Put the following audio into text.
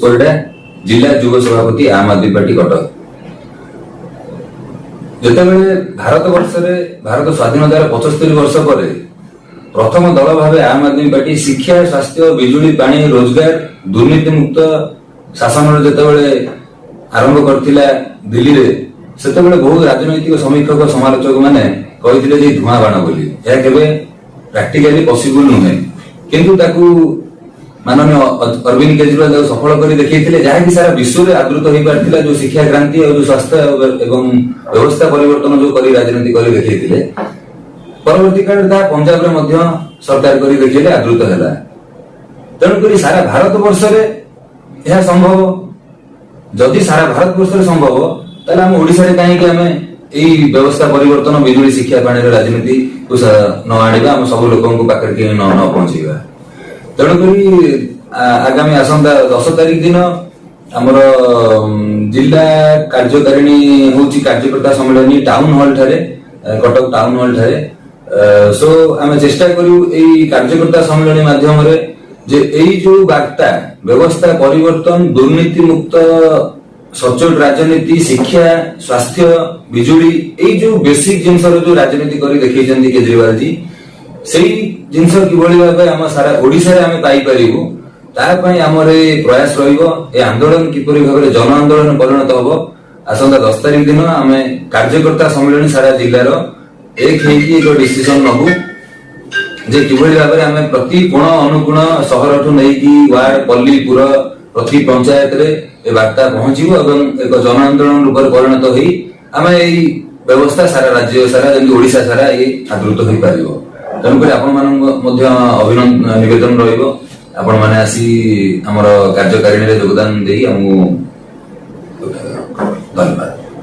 ପରିଡ଼ା, ଜିଲ୍ଲା ଯୁବ ସଭାପତି, ଆମ୍ ଆଦମୀ ପାର୍ଟି, କଟକ। ଯେତେବେଳେ ଭାରତ ବର୍ଷରେ ଭାରତ ସ୍ୱାଧୀନତାର 75 ବର୍ଷ ପରେ ପ୍ରଥମ ଦଳ ଭାବେ ଆମ୍ ଆଦମୀ ପାର୍ଟି ଶିକ୍ଷା, ସ୍ୱାସ୍ଥ୍ୟ, ବିଜୁଳି, ପାଣି, ରୋଜଗାର, ଦୁର୍ନୀତି ମୁକ୍ତ ଶାସନର ଯେତେବେଳେ ଆରମ୍ଭ କରିଥିଲା ଦିଲ୍ଲୀରେ, ସେତେବେଳେ ବହୁ ରାଜନୈତିକ ସମୀକ୍ଷକ, ସମାଲୋଚକ ମାନେ କହିଥିଲେ ଯେ ଧୂଆଁ ବାଣ ବୋଲି, ଏହା କେବେ ପ୍ରାକ୍ଟିକାଲି ପସିବୁଲ ନୁହେଁ। କିନ୍ତୁ ତାକୁ ମାନନୀୟ ଅରବିନ୍ଦ କେଜରିୱାଲ ତାକୁ ସଫଳ କରି ଦେଖେଇଥିଲେ, ଯାହାକି ସାରା ବିଶ୍ୱରେ ଆଦୃତ ହୋଇପାରିଥିଲା। ଯୋଉ ଶିକ୍ଷା କ୍ରାନ୍ତି ଆଉ ଯୋଉ ସ୍ୱାସ୍ଥ୍ୟ ଏବଂ ବ୍ୟବସ୍ଥା ପରିବର୍ତ୍ତନ ଯୋଉ କରି ରାଜନୀତି କରି ଦେଖେଇଥିଲେ, ପରବର୍ତ୍ତୀ କାଳରେ ତାହା ପଞ୍ଜାବରେ ମଧ୍ୟ ସରକାର କରି ଦେଖେଇଲେ, ଆଦୃତ ହେଲା। ତେଣୁକରି ସାରା ଭାରତ ବର୍ଷରେ ଏହା ସମ୍ଭବ। ଯଦି ସାରା ଭାରତ ବର୍ଷରେ ସମ୍ଭବ, ତାହେଲେ ଆମ ଓଡିଶାରେ କାହିଁକି ଆମେ ଏଇ ବ୍ୟବସ୍ଥା ପରିବର୍ତ୍ତନ, ବିଜୁଳି, ଶିକ୍ଷା, ପାଣିର ରାଜନୀତିକୁ ନ ଆଣିବା, ଆମ ସବୁ ଲୋକଙ୍କ ପାଖରେ କେହି ନ ପହଞ୍ଚେଇବା? ତେଣୁକରି ଆଗାମୀ ଆସନ୍ତା 10 ତାରିଖ ଦିନ ଆମର ଜିଲ୍ଲା କାର୍ଯ୍ୟକାରିଣୀ ହଉଛି କାର୍ଯ୍ୟକର୍ତ୍ତା ସମ୍ମିଳନୀ ଟାଉନ ହଲ ଠାରେ, କଟକ ଟାଉନ ହଲ ଠାରେ। ସୋ ଆମେ ଚେଷ୍ଟା କରିବୁ ଏଇ କାର୍ଯ୍ୟକର୍ତ୍ତା ସମ୍ମିଳନୀ ମାଧ୍ୟମରେ ଯେ ଏଇ ଯୋଉ ବାର୍ତ୍ତା, ବ୍ୟବସ୍ଥା ପରିବର୍ତ୍ତନ, ଦୁର୍ନୀତି ମୁକ୍ତ ସଚ୍ଚୋଟ ରାଜନୀତି, ଶିକ୍ଷା, ସ୍ୱାସ୍ଥ୍ୟ, ବିଜୁଳି, ଏଇ ଯୋଉ ବେସିକ ଜିନିଷର ଯୋଉ ରାଜନୀତି କରି ଦେଖେଇଛନ୍ତି କେଜରିୱାଲ ଜୀ, ସେଇ ଜିନିଷ କିଭଳି ଭାବେ ଆମ ସାରା ଓଡିଶାରେ ଆମେ ପାଇପାରିବୁ, ତା ପାଇଁ ଆମର ଏ ପ୍ରୟାସ ରହିବ। ଏ ଆନ୍ଦୋଳନ କିପରି ଭାବରେ ଜନ ଆନ୍ଦୋଳନ ପରିଣତ ହବ, ଆସନ୍ତା 10 ତାରିଖ ଦିନ ଆମେ କାର୍ଯ୍ୟକର୍ତ୍ତା ସମ୍ମିଳନୀ ସାରା ଜିଲ୍ଲାର ଏକ ହେଇକି ଏକ ଡିସିସନ ନବୁ ଯେ କିଭଳି ଭାବରେ ଆମେ ପ୍ରତି କୋଣ ଅନୁକୋଣ, ସହରଠୁ ନେଇକି ୱାର୍ଡ, ପଲ୍ଲୀ, ପୁର, ପ୍ରତି ପଞ୍ଚାୟତରେ ଏ ବାର୍ତ୍ତା ପହଞ୍ଚିବ ଏବଂ ଏକ ଜନ ଆନ୍ଦୋଳନ ରୂପରେ ପରିଣତ ହୋଇ ଆମେ ଏଇ ବ୍ୟବସ୍ଥା ସାରା ରାଜ୍ୟ ସାରା, ଯେମିତି ଓଡିଶା ସାରା ଏଇ ଆଦୃତ ହୋଇପାରିବ। ତେଣୁକରି ଆପଣମାନଙ୍କ ମଧ୍ୟ ଅଭିନନ୍ଦନ ନିବେଦନ ରହିବ, ଆପଣମାନେ ଆସି ଆମର କାର୍ଯ୍ୟକାରିଣୀରେ ଯୋଗଦାନ ଦେଇ ଆମକୁ, ଧନ୍ୟବାଦ।